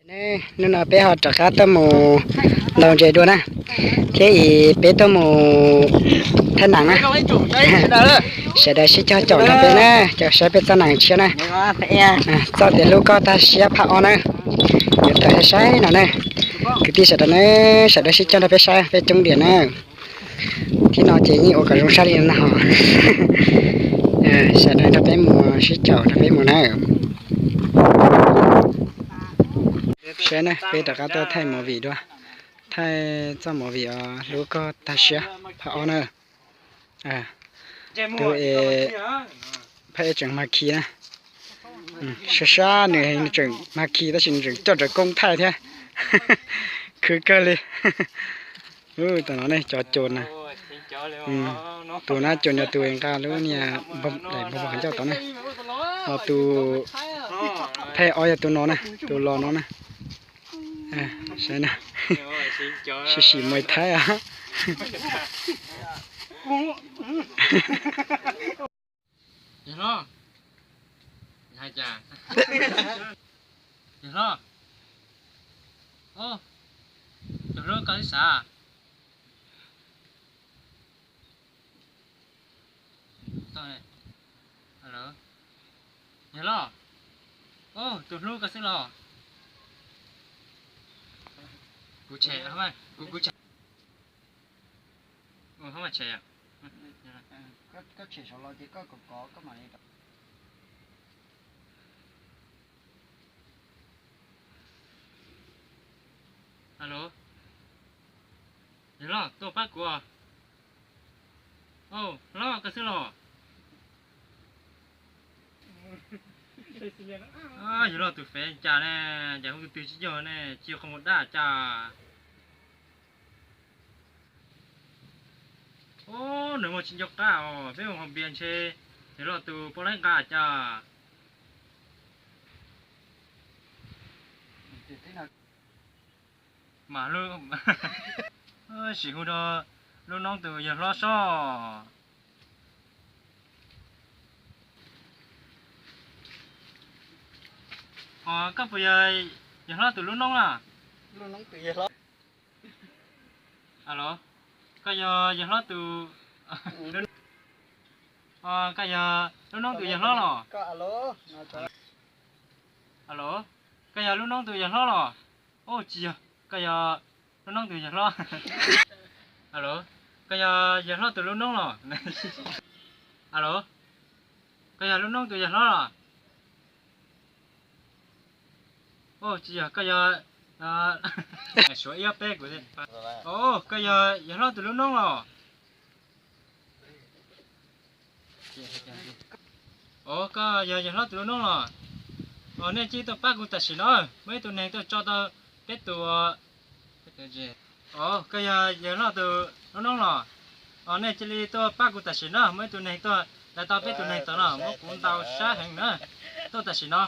Ne, hnub no peb ho rov qab tuaj mus ntaus ntses dua na, thiab es peb tuaj mus thaij nees na. Sawv daws sib cog caum nrog peb na, coj saib peb txoj nees tshiab na. Txoj tias hlub koj tag siab phab ob na, yuav tawm saib no na. Kwv tij sawv daws na, sawv daws sib cog nrog peb saib peb coob diam na. Thib no ces yeej ua kom zoo saib li no na ho. Sawv daws nrog peb mus sib caum nrog peb mus na. Saib na, peb rov qab tuaj thaij movie dua, thaij txoj movie os, hlub koj tag siab phab ob na. Tus es phab ej tseem mag khi na. Sab sab nws tseem mag khi tab sis nws tseem coj rawv koob thaij thiab. Khwv kawg li. Tam no ne cov cuas na. Tus na cuas no tus nqa lub niag daim npog qhov ncauj tod na. Ho tus phab ob yog tus no na, tus los no na. Saib na, sim sim Muay Thai os. Yawg hlob, yawg hlob, yawg hlob, koj xwb sav. Yawg hlob, tus hlub koj xwb los? Kuv tshem, kuv tshem. Koj tshem saud los ces koj kom kov koj mam li. Alo, yawg hlob, tuaj pab kuv os. Au, hlob, koj xwb los? Yawg hlob tus fev cas ne, cas hu tus twg tsis yog ne, tsis yog qhov muag dab cas. Ub, nws muaj tsis nco qab os, peb mus haus npias ntshe yawg hlob tus poj laib nqa cas. Mas sim hu rau lub noob tus yawg hlob sob. Os, koj puas yog yawg hlob tus lub noob na? Alo, koj yog yawg hlob tus, koj yog lub noob tus yawg hlob los? Alo, koj yog lub noob tus yawg hlob los? Ub, tsis yog, koj yog lub noob tus yawg hlob. Alo, koj yog yawg hlob tus lub noob los? Alo, koj yog lub noob tus yawg hlob los? Ub, tsis yog, koj yog, suav ib ob peb kuv, koj yog yawg hlob tus lub noob los? Os, koj yog yawg hlob tus lub noob los? Os, nej cia li tuaj pab kuv tam sim no, muaj ib tug neeg tuaj tso tau peb tus. Os, koj yog yawg hlob tus lub noob los? Os, nej cia li tuaj pab kuv tam sim no, muaj ib tug neeg tuaj daws tau peb tus neeg tom no, muab kuv ntaus sab heev na. Tuaj tam sim no.